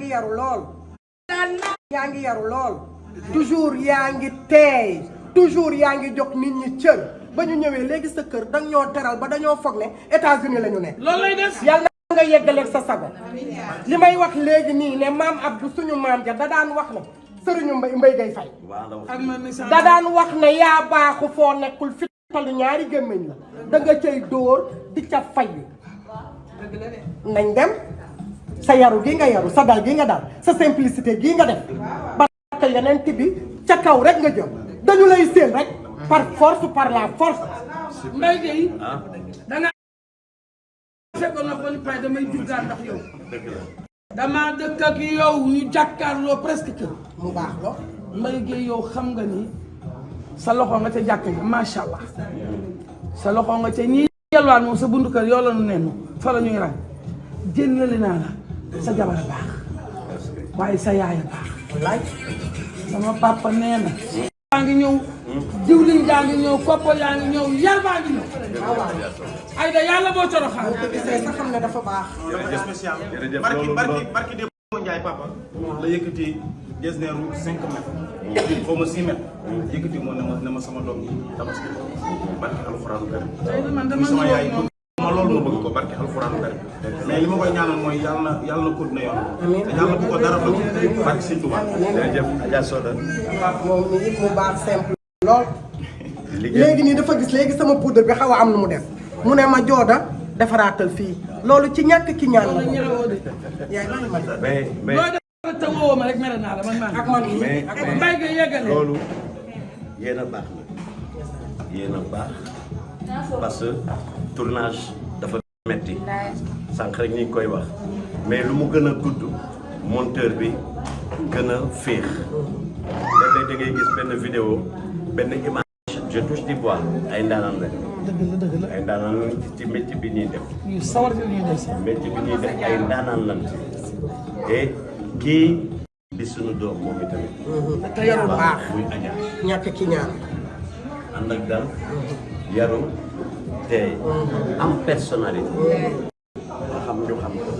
ngi yaru lool yaa ngi yaru lool toujours yaa ngi teey toujours yaa ngi jox nit ñi cër ba ñu ñëwee léegi sa kër dañ ñoo teral ba dañoo foog ne États-Unis la ñu ne loolu lay des yàlla na nga yeggaleeg sa sago li may wax léegi nii ne maam Abdou suñu maam ja da daan wax ne sëriñu Mbay Gay Fay da daan wax ne yaa baaxu foo nekkul fitalu ñaari gémmiñ la da nga cay dóor di ca fay nañ dem sa yaru gi nga yaru sa dal gi nga dal sa simplicité gi nga def barke yeneen bi ca kaw rek nga jëm dañu lay séen rek par force par la force Mbaye Gueye da nga fekkoon na ko ni pay damay duggaan ndax yow dama dëkk ak yow ñu jàkkaarloo presque kër mu baax lool Mbaye Gueye yow xam nga ni sa loxo nga ca jàkk ji macha allah sa loxo nga ca ñi yelwaan moom sa bundu kër yoo la nu nenn fa la ñuy rang jëlali naa la sa jabar a baax waaye sa yaay a baax laaj sama papa nee na yaa ngi ñëw diwlin yaa ngi ñëw koppal yaa ngi ñëw yar baa ngi ñëw ay da yàlla boo coroxaan ko gisee sa xam ne dafa baax spécial barki de Njaay papa la yëkkati jesneeru 5 mètres xaw ma 6 mètres yëkkati moo ne ma sama doom yi tabaski barki alxuraanu karim sama yaay ma loolu ma bëgg ko barki alxuraanu karim mais li ma koy ñaanal mooy yàlla na continuer yoon te yàlla bu ko dara bëgg barki Sëñ Tuubaa jërëjëf Adja Soda moom ni it mu baax simple lool léegi nii dafa gis léegi sama poudre bi xaw a am nu mu def mu ne ma jooda defaraatal fii loolu ci ñàkk ki ñaan la yaay lan ma mais te woo ma rek mere naa la man maa ak man mais Mbaye Gueye yeggale loolu yéen a baax na yéen a baax parce que tournage dafa metti sànq rek ñu ngi koy wax mais lu mu gën a gudd monteur bi gën a féex léeg-léeg da ngay gis benn vidéo benn image je touche du bois ay ndaanaan la dëgg la ay ndaanaan lañ ci métier bi ñuy def yu sawar fi ñuy def métier bi ñuy def ay ndaanaan lañ et kii di suñu doom moom itamit te yaru baax muy Adja ñàkk ki ñaan ànd ak dal yaru tey am personnalité nga xam ñu xam ko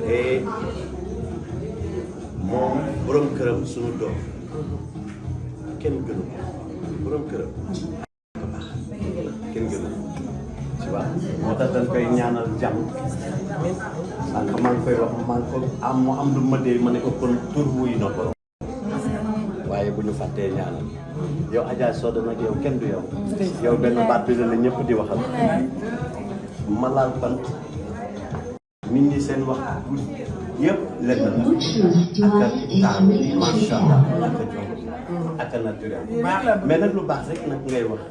et moom borom këram suñu doom kenn gënu ko borom këram ko baax kenn gënu ko tu vois moo tax dañ koy ñaanal jàmm sànq maa ngi koy wax maa ngi ko am mu am lu ma dee ma ne ko kon tur wuy na borom waaye bu ñu fàttee ñaanal yow Adja Soda nag yow kenn du yow yow benn baat bi la ñëpp di waxal ma laal bant nit ñi seen wax yëpp lenn la ak a taam macha allah ak a jóg ak a naturel mais nag lu baax rek nag ngay wax